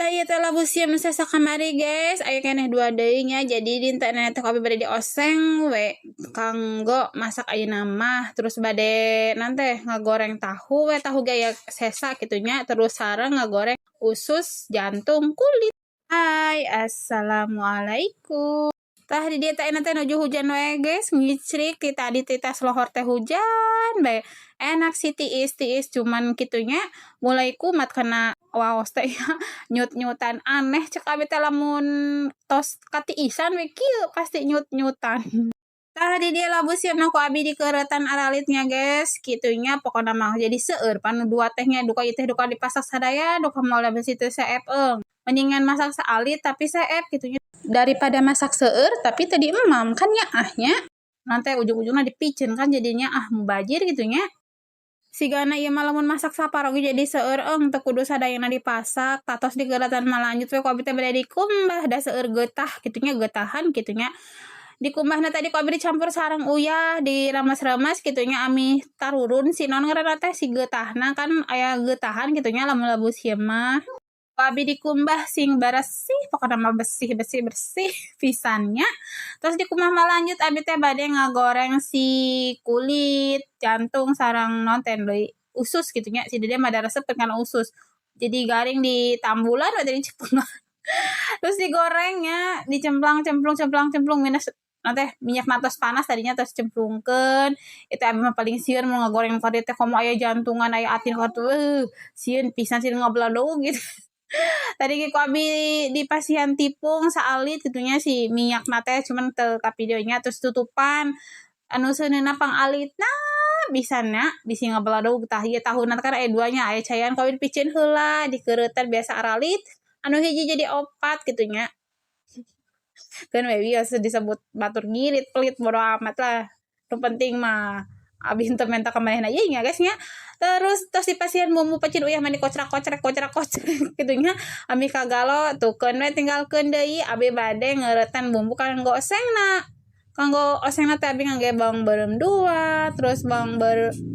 Tah, ieu teh labu sieum nu sesa kamari, guys. Aya keneh dua deui nya. Jadi dinten teh ku abi bade dioseng we kanggo masak ayeuna mah. Terus bade naon teh, ngagoreng tahu we, tahu ge aya sesa kitu nya. Terus sareng ngagoreng usus, jantung, kulit. Hai, assalamualaikum. Tah, di dieu teh ayeuna teh nuju hujan wae, guys, ngicrik ti tadi, ti tas lohor teh hujan bae. Enak sih tiis-tiis, cuman kitu nya, mulai kumat kana waos teh ya, nyut-nyutan aneh. Cek abi teh lamun tos katiisan we kieu pasti nyut-nyutan. Tah, di dieu labu sieum ku abi dikeureutan aralit nya, guys, kitu nya. Pokona mah jadi seueur pan nu dua teh nya, duka ieu teh duka dipasak sadaya, duka moal besi teu seep eung. Mendingan masak saalit tapi seep kitu nya, daripada masak seueur tapi teu diemam kan nyaah nya. Nanti ujung-ujungna dipiceun kan jadinya ah mubajir gitu nya. Sigana ieu mah lamun masak saparo ge jadi seueur eung, teu kudu sadayana dipasak. Tah, tos digeureutan mah lanjut we ku abi teh bade dikumbah, da seueur getah kitu nya, getahan kitu nya. Dikumbahna tadi ku abi dicampur sareng uyah, diremes-remes kitu nya, ameh tarurun si naon ngaranna teh, si getahna, kan aya getahan kitu nya lamun labu sieum mah. Ku abi dikumbah sing beresih, pokona mah bersih bersih bersih pisan nya. Terus dikumbah mah lanjut abi teh bade ngagoreng si kulit, jantung, sareng naon teh deui, usus kitu nya. Si Dede mah da resep kana usus. Jadi garing ditambulan we teh, dicepengan. Terus digorengnya, dicemplang cemplung cemplang cemplung minus naon teh, minyakna tos panas tadinya tos cemplungkeun. Itu abi mah paling sieun mun ngagoreng ka dieu teh, komo aya jantungan, aya atin ka ditu, sieun pisan, sieun ngabeladug gitu. Tadi ge ku abi dipasihan tipung saalit kitu nya si minyakna teh, cuman teu kavideo nya. Terus tutupan anu seuneuna pangalitna pisan nya, bisi ngabeladug. Tah, ieu tahuna kan aya dua nya, aya caian, ku abi dipiceun heula, dikeureutan biasa aralit, anu hiji jadi opat kitu nya. Keun we wios disebut batur ngirit pelit, bodo amat lah, nu penting mah abi henteu menta ka manehna ieu nya, guys, nya. Terus tos dipasihan bumbu pecin uyah mah dikocrak-kocrek kocrak-kocrek kitu nya ameh kagalo. Tuh, keun we, tinggalkeun deui. Abi bade ngeuretan bumbu kanggo osengna. Kanggo osengna teh abi ngangge bawang beureum dua, terus bawang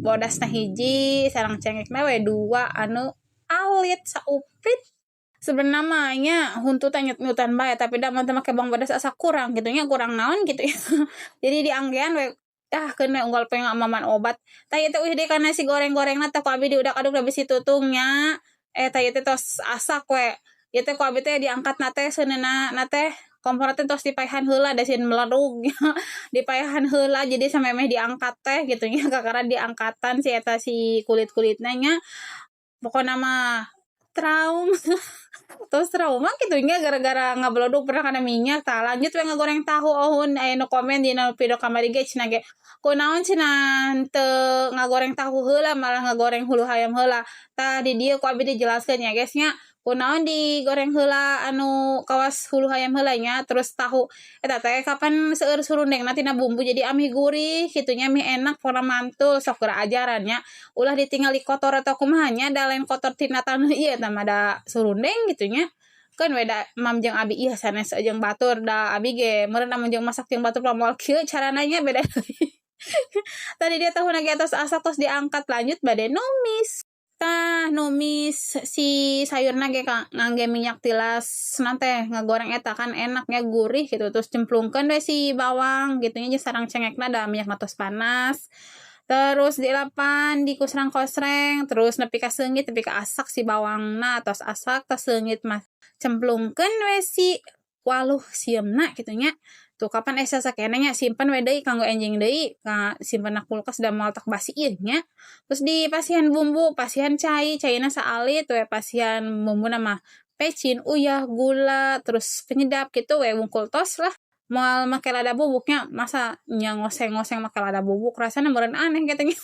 bodasna hiji, sareng cengekna we dua anu alit sauprit. Sebenarnya mah nya huntu teh nyut-nyutan bae, tapi da mun teu make bawang bodas asa kurang kitu nya, kurang naon kitu ya. Jadi dianggean we ah, keun we unggal poe ngamaman obat. Tah, ieu teh uih deui kana si goreng-gorengna teh ku abi diudak-aduk da bisi tutung nya. Eh, tah, ieu teh tos asak we. Ieu teh ku abi teh diangkatna teh seuneuna na teh kompor teh tos dipaehan heula, da sieun meledug. Dipaehan heula jadi samemeh diangkat teh kitu nya, kakara diangkatan si eta si kulit-kulitna nya. Pokona mah trauma, tos trauma kitu nya gara-gara ngabeledug pernah kana minyak. Tah, lanjut we ngagoreng tahu. Ohun aya nu komen dina video kamari ge, cenah ge kunaon cenah teu ngagoreng tahu heula, malah ngagoreng hulu hayam heula. Tah, di dieu ku abi dijelaskeun ya, guys, nya, kunaon digoreng heula anu kawas hulu hayam heula nya. Terus tahu eta teh kapan seueur surundengna tina bumbu, jadi ameh gurih kitu nya, ameh enak, pokona mantul. Sok geura ajaran nya, ulah ditingali kotor atau kumaha nya, da lain kotor tina taneuh ieu, eta mah da surundeng kitu nya. Keun we, da mam jeung abi ieu sanes jeung batur, da abi ge meureun lamun jeung masak jeung batur moal kieu carana nya, beda deui. Tadi dia tahuna ge tos asak, tos diangkat, lanjut bade numis. Tah, numis si sayurna ge ngangge minyak tilas naon teh ngagoreng eta, kan enak nya, gurih gitu. Terus cemplungkeun we si bawang gitu nya jeung sareng cengekna, da minyakna tos panas. Terus dielapan, dikusrang-kosreng terus nepi ka seungit, nepi ka asak si bawangna. Tos asak, tos seungit mah cemplungkeun we si waluh sieumna kitu nya. Tuh, kapan esa sakeneh nya, simpen we deui kanggo enjing deui ka simpen na kulkas, da moal tok basi ieu nya. Terus dipasihan bumbu, pasihan cai, caina saalit we. Pasihan bumbuna mah pecin, uyah, gula, terus penyedap gitu we wungkul, tos lah. Moal make lada bubuk nya, masa nya ngoseng-ngoseng make lada bubuk, rasana meureun aneh kitu nya.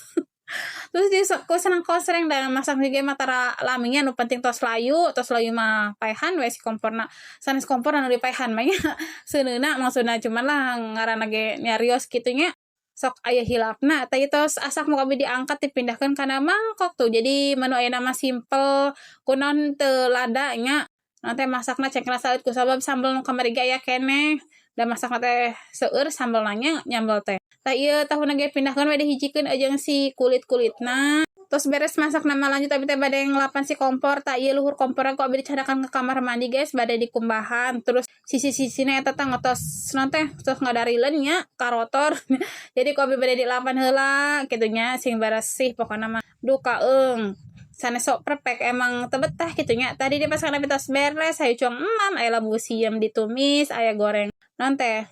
Terus di kosreng-kosreng, da masak ge mah tara lami nya, nu penting tos layu. Tos layu mah paehan we si komporna, sanes kompor anu dipaehan mah nya, seuneuna maksudna, cuman lah ngaranna ge nyarios kitu nya, sok aya hilapna. Tah, ieu tos asak mah ku abi diangkat, dipindahkeun kana mangkok. Tuh, jadi menu ayeuna mah simpel. Kunaon teu lada nya, teh masakna cengkehna saeutik kusabab sambel nu kamari ge aya keneh, da masakna teh seueur sambelna nya, nyambel teh. Tah, ieu tahuna ge pindahkeun we, dihijikeun jeung si kulit-kulitna. Terus beres masak nama lanjut abi teh bade ngelapan si kompor. Tah, ieu luhur komporna ku abi dicandakan ke kamar mandi, guys, bade dikumbahan. Terus sisi-sisina eta teh ngetos naon teh, tos ngadarileun nya, karotor. Jadi ku abi bade dilapan heula kitu nya, sing beresih pokona mah. Duh, kaeung sanes sok perfect, emang teu betah kitu nya. Tadi di pasangan abi tos beres, hayu cuang emam, aya labu sieum ditumis, aya goreng naon teh,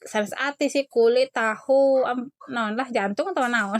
sanes ati sih, kulit tahu, naon lah, jantung atau naon.